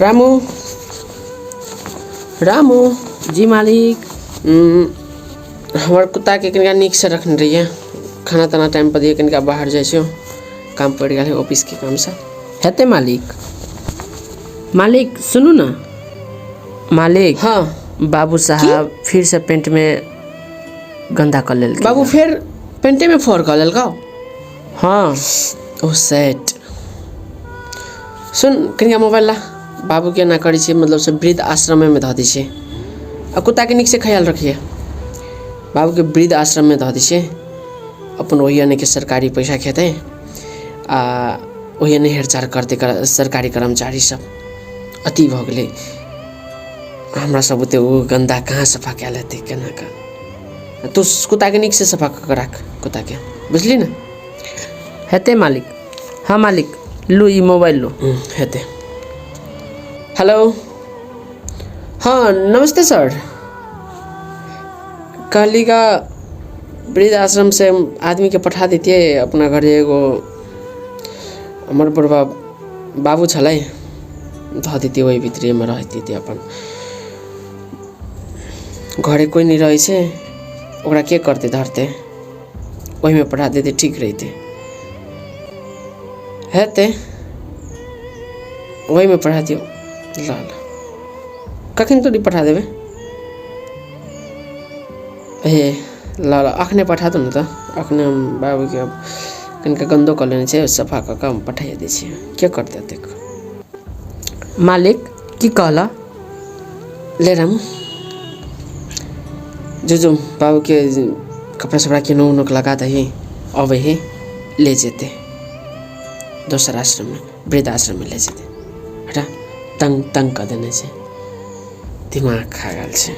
रामू, रामू। जी मालिक। हमर कुत्ताके कनिका नीकसँ रखने रहियै, खाना ताना टाइम पर दियै। कनिका बाहर जाइ छियौ, काम पड़ि गेल है ऑफिसके कामसँ। हेतै मालिक। मालिक सुनू ने मालिक। हाँ। बाबू साहब फिर से पेंट में गंदा कऽ लेलकै। बाबू फेर पेंटेमे फोड़ कऽ लेलकौ? हाँ। ओ सेट, सुन, कनिका मोबाइल ला। बाबूके एना करै छियै, मतलब से वृद्ध आश्रमेमे धऽ दै छियै आ कुत्ताके नीकसँ ख्याल रखियै। बाबूके वृद्ध आश्रममे धऽ दै छियै, अपन ओहि के सरकारी पैसा खेतै आ ओहि ने हेरचार करतै सरकारी कर्मचारी सब। अति भऽ गेलै हमरा सब बुते ओ गन्दा कहाँ सफा कयल हेतै, केना कऽ। तू कुत्ताके नीकसँ सफा कऽ कऽ राख कुत्ताके, बुझली ने? हेतै मालिक। हाँ मालिक, लू ई मोबाइल लू। हेतै। हेलो, हाँ नमस्ते सर। कहली का वृद्ध आश्रम से आदमी के पठा देतियै अपना घरे। एगो हमर बुढ़बा बाबू छलै, धऽ देतियै ओहि भितरेमे, रह देतियै अपन। घरे कोइ नहि रहै छै, ओकरा के करतै धरतै? ओहिमे पठा देतै, ठीक रहितै। हेतै, ओहिमे पठा दियौ। ल ल, कखन तोरी पठा देबै? हे ल ल, अखने पठा दू ने तऽ। अखने हम बाबूके कनिका गन्दो कऽ लेने छै, सफा कऽ कऽ हम पठाइए दै छियै। के करतै एतेक? मालिक, की कहला? ले रामू, जो जो, बाबूके कपड़ा सपड़ा केनो उनो लगा दही। अबै है, ले जेतै दोसर आश्रममे, वृद्ध आश्रममे ले जेतै। हटा, तंग तंग कऽ देने छै, दिमाग खा गेल छै।